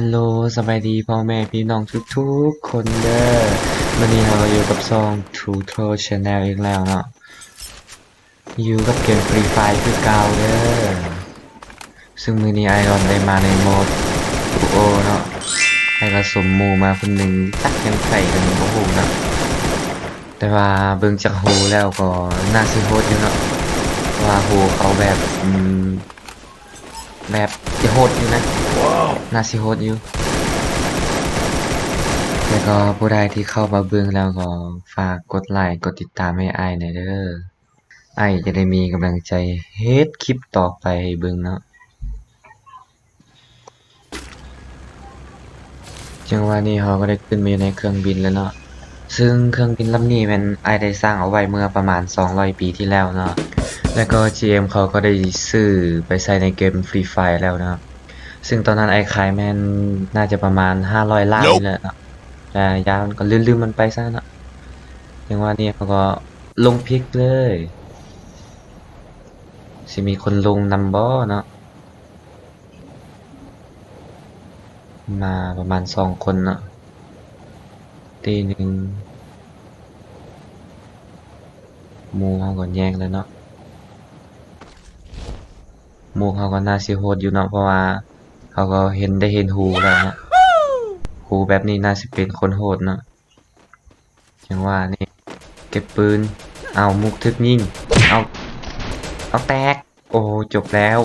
ຮັລໂຫຼ ສະບາຍດີພໍ່ແມ່ພີ່ນ້ອງທຸກໆຄົນເດີ. ມື້ນີ້ເຮົາກໍຢູ່ກັບຊ່ອງ True Troll Channel ອີກແລ້ວເນາະ, ຢູ່ກັບເກມ Free Fire ຄືເກົ່າເດີ. ຊຶ່ງມື້ນີ້ອ້າຍກໍໄດ້ມາໃນໂໝດ Duo ເນາະ, ອ້າຍກໍສົມໝູ່ມາຄົນໜຶ່ງ ຈັກຍັງໃຜກໍຍັງບໍ່ຮູ້ເນາະ, ແຕ່ວ່າເບິ່ງຈາກຮູແລ້ວກໍໜ້າຊິໂຫດຢູ່ເນາະ, ເພາະວ່າຮູເຂົາແບບ ອືມ ແບບຈະໂຫດຢູ່ນະ, ໜ້າຊິໂຫດຢູ່. ແລ້ວກໍຜູ້ໃດທີ່ເຂົ້າມາເບິ່ງແລ້ວກໍຝາກກົດໄລກົດຕິດຕາມໃຫ້ອ້າຍແດ່ເດີ, ອ້າຍຈະໄດ້ມີກຳລັງໃຈເຮັດຄລິບຕໍ່ໄປໃຫ້ເບິ່ງເນາະ. ຈັ່ງຫວະນີ້ເຮົາກໍໄດ້ຂຶ້ນມາຢູ່ໃນເຄື່ອງບິນແລ້ວເນາະ, ຊຶ່ງເຄື່ອງບິນລຳນີ້ແມ່ນອ້າຍໄດ້ສ້າງເອົາໄວ້ເມື່ອປະມານສອງຮ້ອຍປີທີ່ແລ້ວເນາະ, ແລ້ວກໍ GM ເຂົາກໍໄດ້ຊື້ໄປໃສ່ໃນເກມ Free Fire ແລ້ວເນາະ, ຊຶ່ງຕອນນັ້ນອ້າຍຂາຍແມ່ນໜ້າຈະປະມານຫ້າຮ້ອຍລ້ານນີ້ແຫຼະເນາະ, ແຕ່ຢ່າມັນກໍລືມໆມັນໄປຊະເນາະ. ຈັ່ງຫວະນີ້ເຮົາກໍລົງພິກເລີຍ, ຊິມີຄົນລົງນຳບໍ່ເນາະ. ມາປະມານສອງຄົນເນາະ, ຕີໜຶ່ງ ໝູ່ເຮົາກໍແຍກແລ້ວເນາະ, ໝູ່ເຮົາກໍໜ້າຊິໂຫດຢູ່ເນາະ, ເພາະວ່າເຮົາກໍເຫັນ ໄດ້ເຫັນຮູແລ້ວເນາະ, ຮູແບບນີ້ໜ້າຊິເປັນຄົນໂຫດເນາະ. ຈັງຫວະນີ້ເກັບປືນ, ເອົາ ໝູ່ຖືກຍິງ, ເອົາ ເອົາແຕກ, ໂອ້ ຈົບແລ້ວ,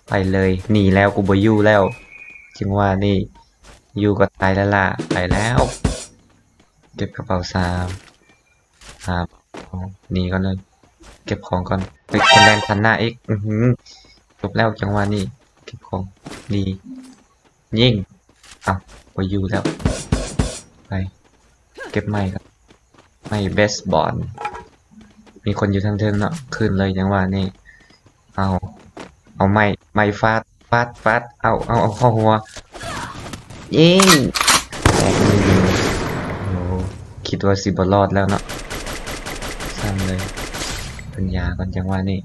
ໄປເລີຍ, ໜີແລ້ວ, ກູບໍ່ຢູ່ແລ້ວ. ຈັງຫວະນີ້ຢູ່ກໍຕາຍແລ້ວລະ, ໄປແລ້ວ. ເກັບກະເປົາສາມ ສາມ ໜີກ່ອນເລີຍ, ເກັບຂອງກ່ອນ. ເອີຍ ຄົນແລ່ນຕັດໜ້າອີກ, ອືຫື ຈົບແລ້ວ. ຈັງຫວະນີ້ເກັບຂອງ, ໜີ, ຍິງ, ເອົ້າ ບໍ່ຢູ່ແລ້ວ, ໄປ. ເກັບໄມ້ກ່ອນ, ໄມ້ເບສບອນ, ມີຄົນຢູ່ທາງເທິງເນາະ, ຂຶ້ນເລີຍ. ຈັງຫວະນີ້ ເອົາ ເອົາໄມ້ ໄມ້ຟາດ ຟາດ ຟາດ, ເອົາ ເອົາ ເອົາເຂົ້າຫົວ, ຍິງ, ແຕກໜຶ່ງ. ໂອ້ ຄິດວ່າຊິບໍ່ລອດແລ້ວເນາະ, ສັ່ນເລີຍ, ເປັນຢາກ່ອນ. ຈັງຫວະນີ້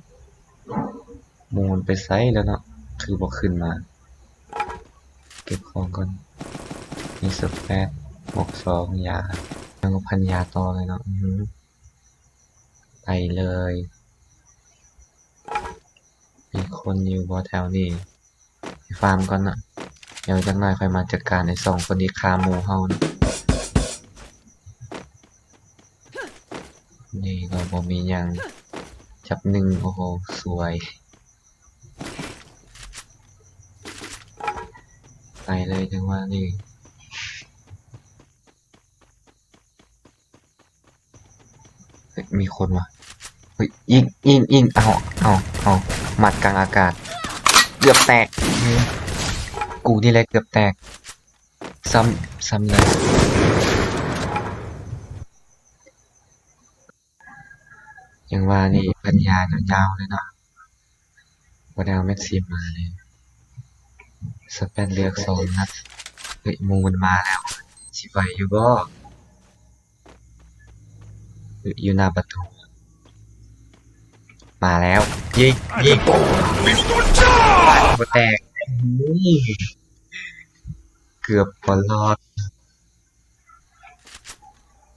ໝູ່ມັນໄປໃສແລ້ວເນາະ, ຄືບໍ່ຂຶ້ນມາ? ເກັບຂອງກ່ອນ, ມີສະແປດ ບວກສອງ ຢາ, ຍັງພັນຢາຕໍ່ເລີຍເນາະ. ອື ໄປເລີຍ. ມີຄົນຢູ່ບໍ່ແຖວນີ້? ໄປຟາມກ່ອນເນາະ, ດຽວຈັກໜ້ອຍຄ່ອຍມາຈັດການໄອ້ສອງຄົນທີ່ຂ້າໝູ່ເຮົາເນາະ. ນີ້ກໍບໍ່ມີຫຍັງ, ຈັບໜຶ່ງ. ໂອ້ໂຫ ສວຍ. ໄປເລີຍຈັງຫວະນີ້. ເຮີ້ຍ ມີຄົນວ່ະ, ເຮີ້ຍ ຍິງ ຍິງ ຍິງ, ເອົາ ເອົາ ເອົາ ໝັດກາງອາກາດ, ເກືອບແຕກ. ອື ກູນີ້ແຫຼະເກືອບແຕກ. ຊ້ຳ ຊ້ຳເລີຍ. ຈັ່ງວ່ານີ້ ພັນຢາຍາວໆເລີຍເນາະ, ບໍ່ໄດ້ເອົາແມັກຊີມມາເລີຍ. ສະແປດເລືອກສອງນັດ. ເຮີ້ຍ ໝູ່ມັນມາແລ້ວ, ຊິໄຫວຢູ່ບໍ່? ເຮີ້ຍ ຢູ່ໜ້າປະຕູ ມາແລ້ວ. ຍິງ ຍິງ, ປາດບໍ່ແຕກ. ເກືອບບໍ່ລອດ.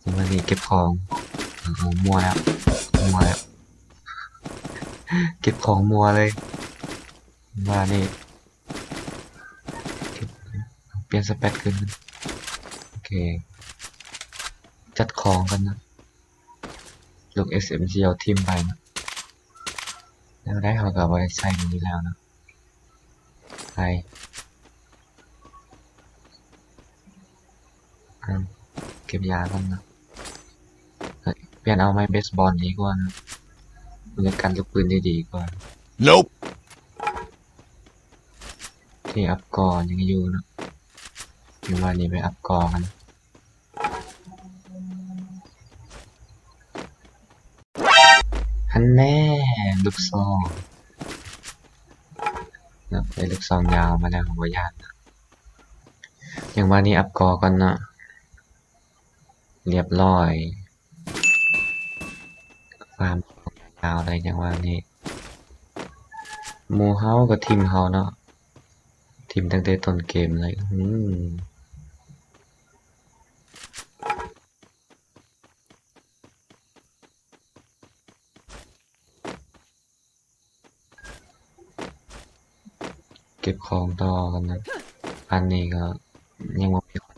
ຈັງຫວະນີ້ເກັບຂອງ, ເອົາ ມົ່ວແລ້ວ ມົ່ວແລ້ວ, ເກັບຂອງມົ່ວເລີຍ. ຈັງຫວະນີ້ ປ່ຽນສະແປດຄືນ. ໂອເຄ ຈັດຂອງກ່ອນນະ, ລູກ ເອສເອັມຈີ ເອົາຖິ້ມໄປນະ, ແນວໃດເຮົາກໍບໍ່ໄດ້ໃຊ້ມັນຢູ່ແລ້ວນະ. ໄປ ເອົາ ເກັບຢາກ່ອນເນາະ. ເອີ ປ່ຽນເອົາໄມ້ເບສບອນດີກວ່າເນາະ, ມັນຈະກັນລູກປືນໄດ້ດີກວ່າ. ໂອເຄ ອັບກໍຍັງຢູ່ເນາະ, ຈັງຫວະນີ້ໄປອັບກໍກັນ. ຫັ້ນແນ່ ລູກຊອງ, ໄດ້ລູກຊອງຍາວມາແລ້ວ ບໍ່ຢ້ານ. ຈັ່ງວ່ານີ້ອັບກໍກ່ອນເນາະ, ລຽບຮ້ອຍ. ຟາມຍາວເລີຍຈັ່ງວ່ານີ້, ໝູ່ເຮົາກໍຖິ້ມເຮົາເນາະ. ເທ ຖິ້ມຕັ້ງແຕ່ຕົ້ນເກມເລີຍ. ອືມ ເກັບຂອງຕໍ່ກັນນະ. ອັນນີ້ກໍຍັງບໍ່ມີຄົນ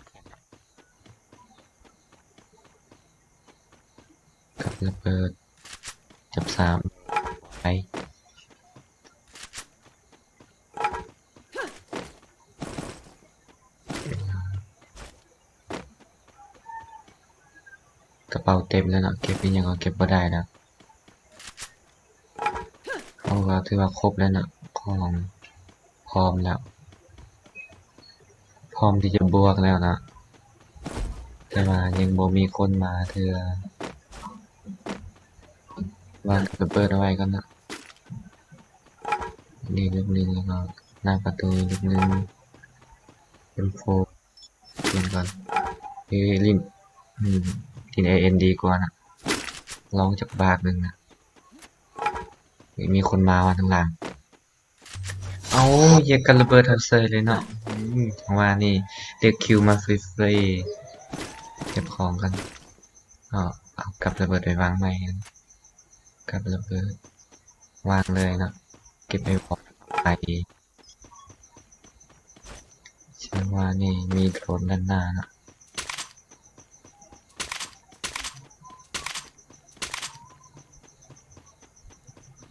ກັບລະເບີດ ຈັບສາມ ໄປ. ກະເປົາເຕັມແລ້ວເນາະ ເກັບອີ່ຫຍັງກໍເກັບບໍ່ໄດ້ແລ້ວ. ເຮົາກໍຖືວ່າຄົບແລ້ວເນາະ ຂອງພ້ອມແລ້ວ ພ້ອມທີ່ຈະບວກແລ້ວເນາະ ແຕ່ວ່າຍັງບໍ່ມີຄົນມາເທື່ອ. ວາງລະເບີດເອົາໄວ້ກ່ອນເນາະ. ນີ້ລູກໜຶ່ງ ແລ້ວກໍໜ້າປະຕູລູກໜຶ່ງ. ເອັມໂຟ ເປັນກ່ອນ. ເອີ ຫຼິ້ນ ອືມ ຫຼິ້ນເອເອັນດີກວ່ານະ. ລອງຈັກບາກໜຶ່ງນະ. ເອີ ມີຄົນມາວ່າທາງຫຼັງ. ເອົາ ຢຽບກັບລະເບີດເຮົາເສີຍເລີຍເນາະ. ອືມ ຈັງຫວະນີ້ເລືອກຄິວມາເສີຍໆ. ເກັບຂອງກ່ອນ. ເອົາ ເອົາກັບລະເບີດໄປວາງໃໝ່. ກັບລະເບີດວາງເລີຍເນາະ. ເກັບໄອ້ວອນໄປ. ເຊິ່ງວ່ານີ້ມີໂດຣນດ້ານໜ້າເນາະ.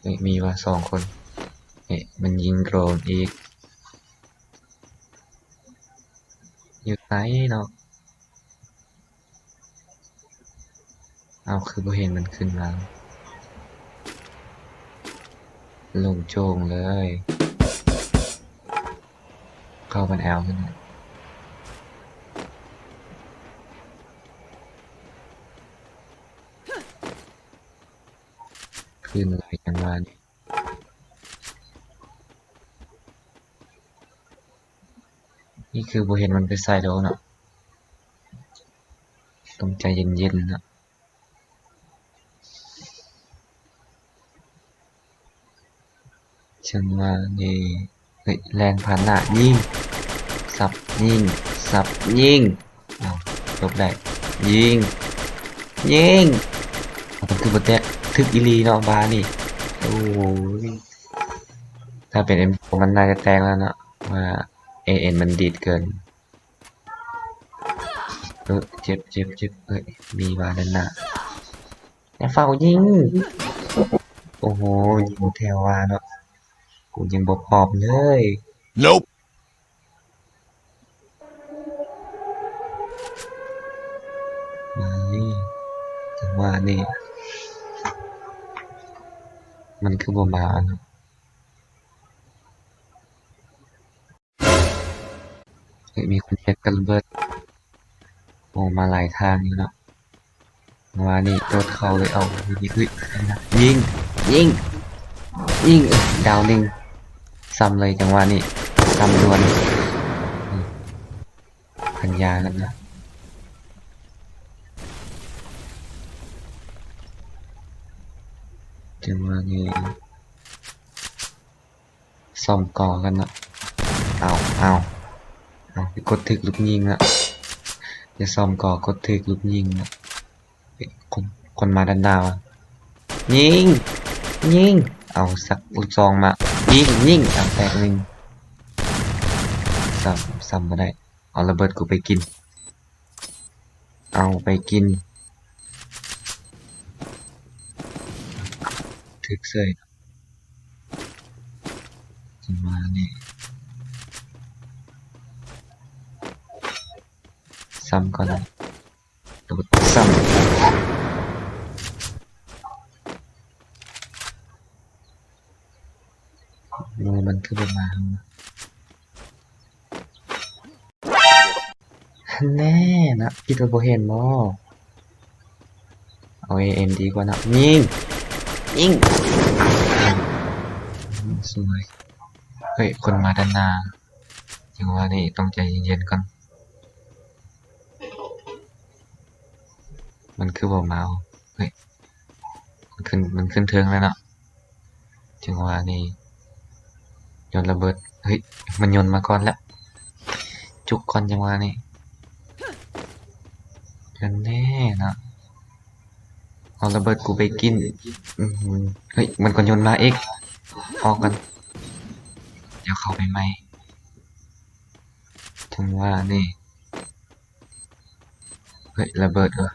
ເອີ ມີວ່າສອງຄົນ. ເອີ ມັນຍິງໂດຣນອີກ. ຢູ່ໃສເນາະ? ເອົາ ຄືບໍ່ເຫັນມັນຂຶ້ນມາ. ໂລ່ງໂຈ້ງເລີຍ. ເຂົ້າກັນແອວຂຶ້ນ. ຂຶ້ນເລີຍຈັ່ງວ່ານີ້. ນີ້ຄືບໍ່ເຫັນມັນໄປໃສແລ້ວເນາະ. ຕ້ອງໃຈເຢັນໆເນາະ. ຈັ່ງວ່ານີ້. ເຮີ້ຍ ແລ່ນຜ່ານໜ້າ. ຍິງ ສັບ ຍິງ ສັບ ຍິງ. ເອົາ ຫຼົບໄດ້. ຍິງ ຍິງ. ເອົາ ມັນຄືບໍ່ແຕກ. ຖືກອີ່ຫຼີເນາະ ບານີ້. ໂອ້ຍ ຖ້າເປັນເອັມໂຟ ມັນໜ້າຈະແຕກແລ້ວເນາະ ວ່າເອເອັນມັນດີດເກີນ. ເອີ ເຈັບ ເຈັບ ເຈັບ. ເອີຍ ມີວ່າດ້ານໜ້າ. ຢ່າຟ້າວຍິງ. ໂອ້ໂຫ ຍິງແຖວວ່າເນາະ. ກູຍັງບໍ່ພ້ອມເລີຍ. Nope. ມານີ້ ຈັງຫວະນີ້ ມັນຄືບໍ່ມາເນາະ. ເຮີ້ຍ ມີຄົນເຮັດກັນລະເບີດ. ໂອ້ ມາຫຼາຍທາງຢູ່ເນາະ. ຈັງຫວະນີ້ໂດດເຂົ້າເລີຍ. ເອົາ ຍິງ ຍິງ ຍິງ ຍິງ. ເອີ ດາວໜຶ່ງ. ຊ້ຳເລີຍຈັງຫວະນີ້ ຊ້ຳດ່ວນ. ອືມ ພັນຢາກັນນະ. ຈັງຫວະນີ້ ສ້ອມເກາະກັນເນາະ. ເອົາ ເອົາ ເອົາ ໄປກົດຖືກລູກຍິງເນາະ. ຢ່າສ້ອມເກາະ ກົດຖືກລູກຍິງເນາະ. ຄົນ ຄົນມາດ້ານໜ້າ. ຍິງ ຍິງ. ເອົາ ສັກລູກຊອງມາ. ຍິງ ຍິງ. ເອົາ ແຕກໜຶ່ງ. ຊ້ຳ ຊ້ຳບໍ່ໄດ້. ເອົາລະເບີດກູໄປກິນ ເອົາໄປກິນ. ຖືກເສີຍ. ຈັງຫວະນີ້ ຊ້ຳກ່ອນລະ ໂດດຊ້ຳ. ໂອ້ ມັນຄືບໍ່ມາ. ຫັ້ນແນ່ນະ ຄິດວ່າບໍ່ເຫັນບໍ? ເອົາເອເອັນດີກວ່ານະ. ຍິງ ຍິງ. ສວຍ. ເຮີ້ຍ ຄົນມາດ້ານໜ້າ. ຈັງຫວະນີ້ຕ້ອງໃຈເຢັນໆກ່ອນ. ມັນຄືບໍ່ມາ? ເຮີ້ຍ ມັນຂຶ້ນ ມັນຂຶ້ນເທິງແລ້ວເນາະ. ຈັງຫວະນີ້ໂຍນລະເບີດ. ເຮີ້ຍ ມັນຍົນມາກ່ອນແລ້ວ ຈຸກກ່ອນຈັງຫວະນີ້ ນັ້ນແນ່ເນາະ ເອົາລະເບີດກູໄປກິນ ອື ເຮີ້ຍ ມັນກໍຍົນມາອີກ ອອກກ່ອນ ດຽວເຂົ້າໄປໃໝ່ ຈັງຫວະນີ້ ເຮີ້ຍ ລະເບີດເອີ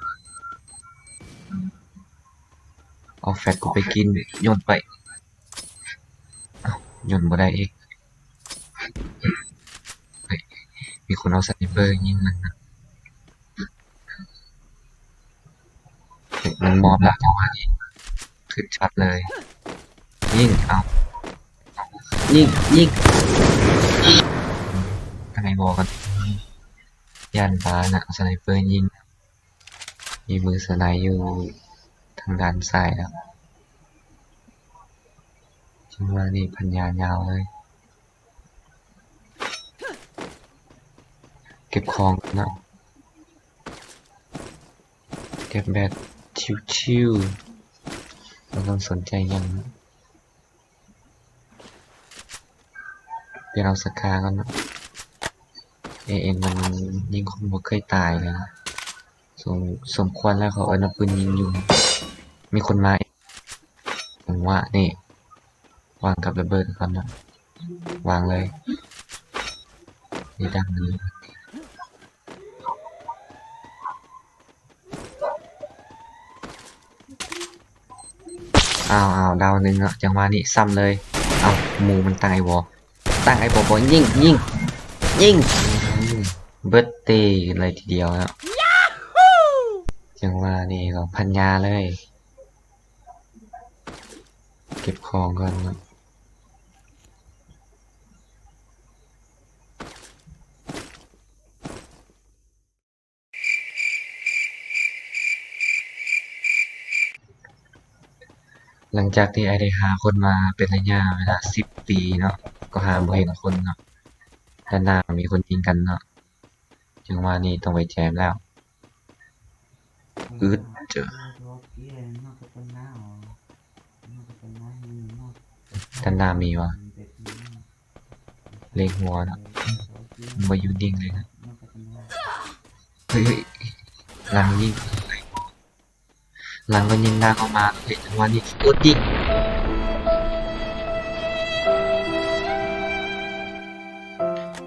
ເອົາແຟດກູໄປກິນ ໂຍນໄປ ເອົ້າ ໂຍນບໍ່ໄດ້ອີກ ເຮີ້ຍ ມີຄົນເອົາສະໄນເປີຍິງມັນນະ ເຮີ້ຍ ມັນມອບແລ້ວ ຈັງຫວະນີ້ ຄຣິສຊັອດເລີຍ ຍິງ ເອົາ ຍິງ ຍິງ ຍິງ ທາງໃນບໍ່ກັນ ຢ້ານບານະ ສະໄນເປີຍິງ ມີມືສະໄນຢູ່ທາງດ້ານຊ້າຍແລ້ວ ຈັງຫວະນີ້ພັນຍາຍາວເລີຍ ເກັບຂອງເນາະ ເກັບແບບຊິວໆ ບໍ່ຕ້ອງສົນໃຈຫຍັງ. ປ່ຽນເອົາສະກາກ່ອນເນາະ ເອເອັນມັນຍິງຄົນບໍ່ເຄີຍຕາຍເລີຍນະ ສົມ ສົມຄວນແລ້ວ ເຂົາເອີ້ນວ່າປືນຍິງຍຸງ ມີຄົນມາອີກ ຈັງຫວະນີ້ ວາງກັບລະເບີດກ່ອນເນາະ ວາງເລີຍ ນີ້ດັງເລີຍ. ອ້າວ ອ້າວ ດາວໜຶ່ງເນາະ ຈັງຫວະນີ້ຊ້ຳເລີຍ ເອົ້າ ໝູມັນຕັ້ງໄອວໍ ຕັ້ງໄອວໍບໍ່ ຍິງ ຍິງ ຍິງ ອືມ ເບິດເຕເລີຍທີດຽວເນາະ ຈັງຫວະນີ້ກໍພັນຍາເລີຍ ເກັບຂອງກ່ອນເນາະ. ຫຼັງຈາກທີ່ອ້າຍໄດ້ຫາຄົນມາເປັນໄລຍະເວລາສິບປີເນາະ ກໍຫາບໍ່ເຫັນຄົນເນາະ ດ້ານໜ້າມີຄົນຍິງກັນເນາະ ຈັງຫວະນີ້ຕ້ອງໄປແຈມແລ້ວ ອືດ ເຈີ ດ້ານໜ້າມີວະ ເລັງຫົວເນາະ ບໍ່ຢູ່ນິ່ງເລີຍນະ ເຮີ້ຍ ເຮີ້ຍ ຫຼັງຍິງ ຫຼັງກໍຍິງ ໜ້າກໍມາ ເຮັດຈັງຫວະນີ້ ໂດນຍິງ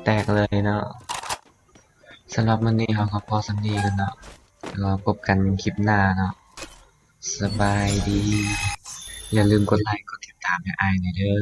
ແຕກເລີຍເນາະ. ສຳລັບມື້ນີ້ເຮົາກໍພໍສ່ຳນີ້ກ່ອນເນາະ ແລ້ວກໍພົບກັນຄລິບໜ້າເນາະ ສະບາຍດີ ຢ່າລືມກົດໄລກົດຕິດຕາມໃຫ້ອ້າຍແດ່ເດີ້.